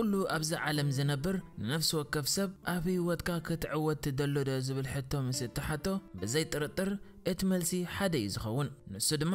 ኩሉ ኣብዚ ዓለም ዝነብር ንነፍሲ ወከፍ ሰብ ኣብ ህይወትካ ክትዕወት ትደሎ ዶ ዝብል ሕቶ ምስ እትሓቶ፣ ብዘይ ጥርጥር እቲ መልሲ ሓደ እዩ ዝኸውን። ንሱ ድማ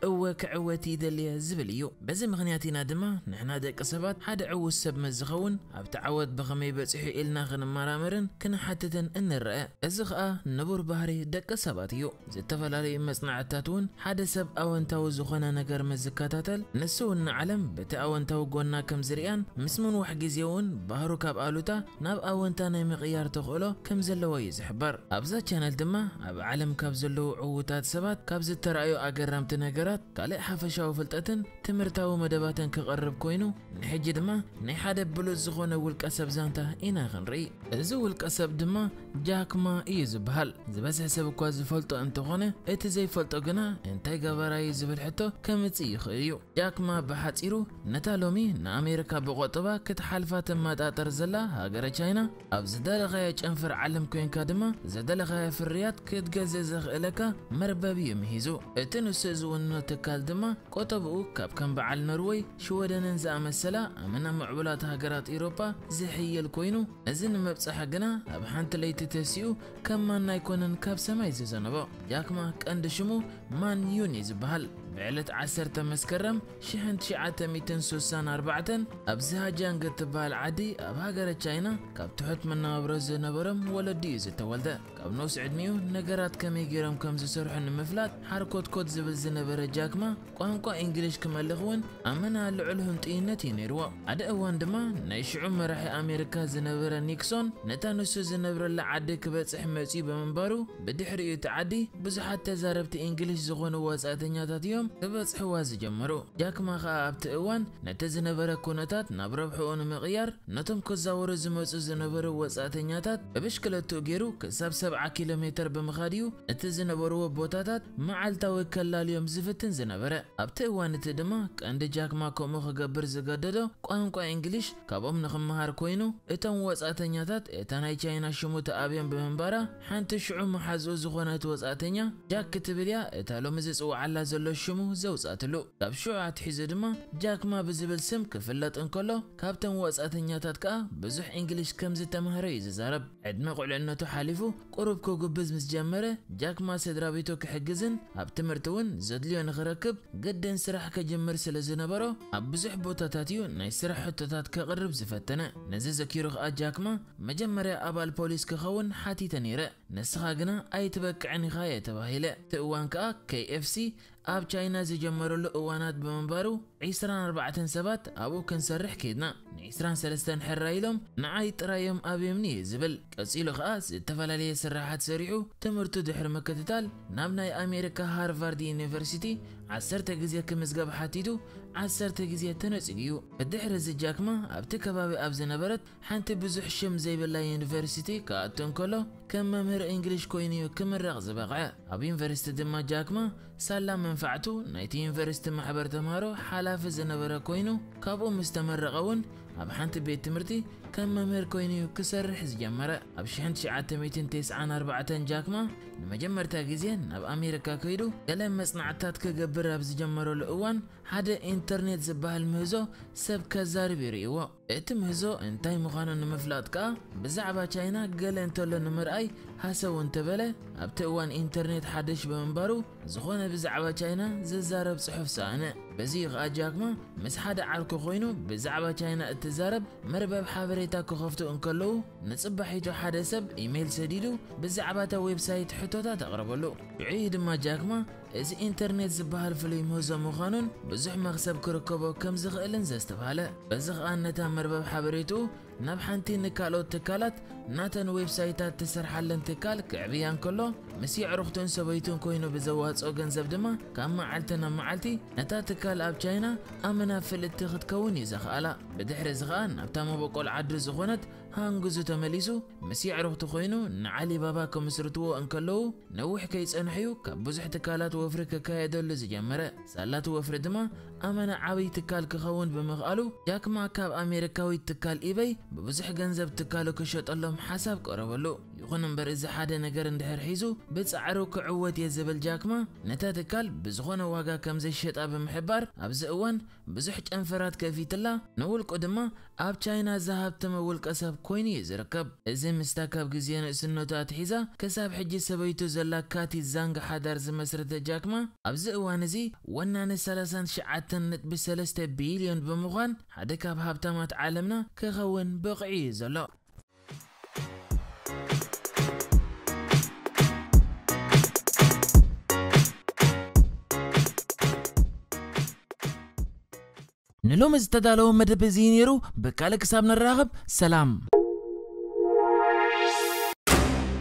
እወ ክዕወት ይደልየ ዝብል እዩ። በዚ ምኽንያት ኢና ድማ ንሕና ደቂ ሰባት ሓደ ዕዉት ሰብ ምስ ዝኸውን ኣብቲ ዓወት ብኸመይ በጺሑ ኢልና ክንመራመርን ክንሓትትን እንረአ። እዚ ኸኣ ንቡር ባህሪ ደቂ ሰባት እዩ። ዝተፈላለዩ መጽናዕትታት እውን ሓደ ሰብ ኣወንታዊ ዝኾነ ነገር ምስ ዝከታተል ንሱ እውን ንዓለም በቲ ኣወንታዊ ጎና ከም ዝርእያን ምስ ምንዋሕ ግዜ እውን ባህሩ ካብ ኣሉታ ናብ ኣወንታ ናይ ምቕያር ተኽእሎ ከም ዘለዎ እዩ ዝሕበር። ኣብዛ ቻነል ድማ ኣብ ዓለም ካብ ዘለዉ ዕዉታት ሰባት ካብ ዝተራእዩ ኣገረምቲ ነገራት ካልእ ሓፈሻዊ ፍልጠትን ትምህርታዊ መደባትን ክቐርብ ኮይኑ፣ ንሕጂ ድማ ናይ ሓደ ብሉጽ ዝኾነ ውልቀ ሰብ ዛንታ ኢና ክንርኢ። እዚ ውልቀ ሰብ ድማ ጃክማ እዩ ዝበሃል። ዝበዝሕ ሰብ እኳ ዝፈልጦ እንተኾነ፣ እቲ ዘይፈልጦ ግና እንታይ ገበራይ ዝብል ሕቶ ከምጽእ ይኽእል እዩ። ጃክማ ብሓጺሩ ነታ ሎሚ ንኣሜሪካ ብቆጠባ ክትሓልፋ ትመጣጠር ዘላ ሃገረ ቻይና፣ ኣብ ዝደለኻዮ ጨንፈር ዓለም ኮይንካ ድማ ዝደለኻዮ ፍርያት ክትገዝእ ዘኽእለካ መርበብ እዩ ምሂዙ። እቲ ንሱ ዝውንኖ ትካል ድማ ቆጠብኡ ካብ ከም በዓል ኖርወይ፣ ሽወደንን ዝኣመሰላ ኣመና ምዕቡላት ሃገራት ኤውሮጳ ዝሕይል ኮይኑ፣ እዚ ንምብጻሕ ግና ኣብ ሓንቲ ለይቲ ተሲኡ ከም ማን ኣይኮነን ካብ ሰማይ ዝዘነበ። ጃክማ ቀንዲ ሽሙ ማን ዩን እዩ ዝበሃል። ብዕለት ዓሰርተ መስከረም ሽሕን ትሽዓተ ሚእትን ስሳን ኣርባዕተን ኣብ ዝሃጃንግ እትበሃል ዓዲ ኣብ ሃገረ ቻይና ካብ ትሑት መነባብሮ ዝነበሮም ወለዲ እዩ ዝተወልደ። ካብ ንኡስ ዕድሚኡ ነገራት ከመይ ገይሮም ከም ዝሰርሑ ንምፍላጥ ሓርኮትኮት ዝብል ዝነበረ ጃክማ ቋንቋ እንግሊሽ ክመልኽ እውን ኣመና ልዑል ህንጡይነት እዩ ነይርዎ። ሓደ እዋን ድማ ናይ ሽዑ መራሒ ኣሜሪካ ዝነበረ ኒክሶን ነታ ንሱ ዝነብረላ ዓዲ ክበጽሕ መጺኡ ብምንባሩ ብድሕሪኡ እቲ ዓዲ ብዙሓት ተዛረብቲ እንግሊሽ ዝኾኑ ወጻእተኛታት እዮም ክበጽሕዋ ዝጀመሩ። ጃክማ ኸኣ ኣብቲ እዋን ነቲ ዝነበረ ኩነታት ናብ ረብሕኡ ንምቕያር ነቶም ክዛወሩ ዝመጹ ዝነበሩ ወጻእተኛታት ብብሽክለትኡ ገይሩ ክሳብ ሰብዓ ኪሎ ሜተር ብምኻድ እዩ እቲ ዝነበርዎ ቦታታት መዓልታዊ ከላልዮም ዝፍትን ዝነበረ። ኣብቲ እዋን እቲ ድማ ቀንዲ ጃክማ ከምኡ ክገብር ዝገደዶ ቋንቋ እንግሊሽ ካብኦም ንኽመሃር ኮይኑ፣ እቶም ወጻእተኛታት እታ ናይ ቻይና ሽሙ ተኣብዮም ብምንባራ ሓንቲ ሽዑ መሓዝኡ ዝኾነት ወጻእተኛ ጃክ ክትብል እያ እታ ሎሚ ዝጽውዓላ ዘሎ ሽሙ ዘውጻትሉ። ካብ ሽዑ ኣትሒዙ ድማ ጃክማ ብዝብል ስም ክፍለጥ እንከሎ፣ ካብቶም ወጻእተኛታት ከኣ ብዙሕ እንግሊሽ ከም ዝተማህረ እዩ ዝዛረብ። ዕድመ ቁልዕነቱ ሓሊፉ ቁሩብ ክጉብዝ ምስ ጀመረ፣ ጃክማ ስድራ ቤቱ ክሕግዝን ኣብ ትምህርቲ እውን ዘድልዮ ንኽረክብ ግድን ስራሕ ክጅምር ስለ ዝነበሮ፣ ኣብ ብዙሕ ቦታታት እዩ ናይ ስራሕ ሕቶታት ከቕርብ ዝፈተነ። ነዚ ዘኪሩ ከኣ ጃክማ፣ መጀመርያ ኣባል ፖሊስ ክኸውን ሓቲተ ነይረ። ንስኻ ግና ኣይትበቅዕን ኢኻ እየ ተባሂለ። እቲ እዋን ከኣ ኬ ኤፍ ሲ ኣብ ቻይና ዝጀመረሉ እዋናት ብምንባሩ፣ ዒስራን ኣርባዕተን ሰባት ኣብኡ ክንሰርሕ ከይድና። ንዒስራን ሰለስተን ሕራይ ኢሎም ንዓይ ጥራይ እዮም ኣብዮምኒ እዩ ዝብል። ቀጺሉ ኸኣ ዝተፈላለየ ስራሓት ሰሪሑ ትምህርቱ ድሕሪ ምክትታል ናብ ናይ ኣሜሪካ ሃርቫርድ ዩኒቨርሲቲ ዓሰርተ ግዜ ክምዝገብ ሓቲቱ ዓሰርተ ግዜ ተነጺጉ እዩ። ብድሕሪ እዚ ጃክማ ኣብቲ ከባቢ ኣብ ዝነበረት ሓንቲ ብዙሕ ሽም ዘይብላ ዩኒቨርሲቲ ክኣቱ እንከሎ ከም መምህር እንግሊሽ ኮይኑ እዩ ክምረቕ ዝበቕዐ። ኣብ ዩኒቨርሲቲ ድማ ጃክማ ሳላ መንፋዕቱ ናይቲ ዩኒቨርሲቲ ማሕበር ተምሃሮ ሓላፊ ዝነበረ ኮይኑ፣ ካብኡ ምስ ተመረቐ እውን ኣብ ሓንቲ ቤት ትምህርቲ ከም መምህር ኮይኑ እዩ ክሰርሕ ዝጀመረ። ኣብ ሽሕን ትሽዓተ ሚእትን ተስዓን ኣርባዕተን ጃክማ ንመጀመርታ ግዜ ናብ ኣሜሪካ ከይዱ ገለ መጽናዕትታት ክገብር ኣብ ዝጀመረሉ እዋን ሓደ ኢንተርኔት ዝበሃል ምህዞ ሰብ ከዛርብ ይርእይዎ። እቲ ምህዞ እንታይ ምዃኑ ንምፍላጥ ከኣ ብዛዕባ ቻይና ገለ እንተሎ ንምርኣይ ሃሰው እንተበለ፣ ኣብቲ እዋን ኢንተርኔት ሓድሽ ብምንባሩ ዝኾነ ብዛዕባ ቻይና ዝዛረብ ጽሑፍ ሰኣነ። በዚ ከኣ ጃክማ ምስ ሓደ ዓርኩ ኮይኑ ብዛዕባ ቻይና እትዛረብ መርበብ ሓበሬታ ክኸፍቱ እንከለዉ፣ ንጽባሒቱ ሓደ ሰብ ኢሜይል ሰዲዱ ብዛዕባ እታ ዌብሳይት ሕቶታት ኣቕረበሉ። ሽዑ ድማ ጃክማ እዚ ኢንተርኔት ዝበሃል ፍሉይ ምህዞ ምዃኑን ብዙሕ መኽሰብ ክርከቦ ከም ዝኽእልን ዘስተብሃለ። በዚ ኸኣ ነታ መርበብ ሓበሬትኡ ናብ ሓንቲ ንካልኦት ትካላት ናተን ዌብሳይታት ትሰርሓለን ትካል ክዕብያ እንከሎ፣ ምስ የዕሩኽቱን ሰበይቱን ኮይኑ ብዘዋጽኦ ገንዘብ ድማ ካብ መዓልቲ ናብ መዓልቲ ነታ ትካል ኣብ ቻይና ኣመና ፍልጥቲ ክትከውን እዩ ዘኽኣላ። ብድሕሪ እዚ ኸኣ ናብታ መበቆል ዓዱ ዝኾነት ሃንግዙ ተመሊሱ ምስ የዕሩኽቱ ኮይኑ ንዓሊባባ ክምስርትዎ እንከለዉ፣ ነዊሕ ከይጸንሐ እዩ ካብ ብዙሕ ትካላት ወፍሪ ክካየደሉ ዝጀመረ። ሳላቲ ወፍሪ ድማ ኣመና ዓብይ ትካል ክኸውን ብምኽኣሉ፣ ጃክማ ካብ ኣሜሪካዊት ትካል ኢበይ ብብዙሕ ገንዘብ ትካሉ ክሸጠሎም ሓሳብ ቀረበሉ። ይኹን እምበር፣ እዚ ሓደ ነገር እንድሕር ሒዙ ብጻዕሩ ክዕወት እየ ዝብል ጃክማ፣ ነታ ትካል ብዝኾነ ዋጋ ከም ዘይሸጣ ብምሕባር፣ ኣብዚ እዋን ብዙሕ ጨንፈራት ከፊትላ፣ ንውልቁ ድማ ኣብ ቻይና ዝሃብተመ ውልቀ ሰብ ኮይኑ እዩ ዝርከብ። እዚ ምስታ ካብ ግዜ ንእስነቱ ኣትሒዛ ክሳብ ሕጂ ሰበይቱ ዘላ ካቲ ዛንግ ሓዳር ዝመስረተ ጃክማ፣ ኣብዚ እዋን እዚ ወናኒ ሰላሳን ትሽዓተን ነጥቢ ሰለስተ ቢልዮን ብምዃን ሓደ ካብ ሃብታማት ዓለምና ክኸውን በቕዑ እዩ ዘሎ። ንሎሚ ዝተዳለወ መደብ እዚ ነይሩ። ብካልእ ክሳብ ንራኸብ ሰላም።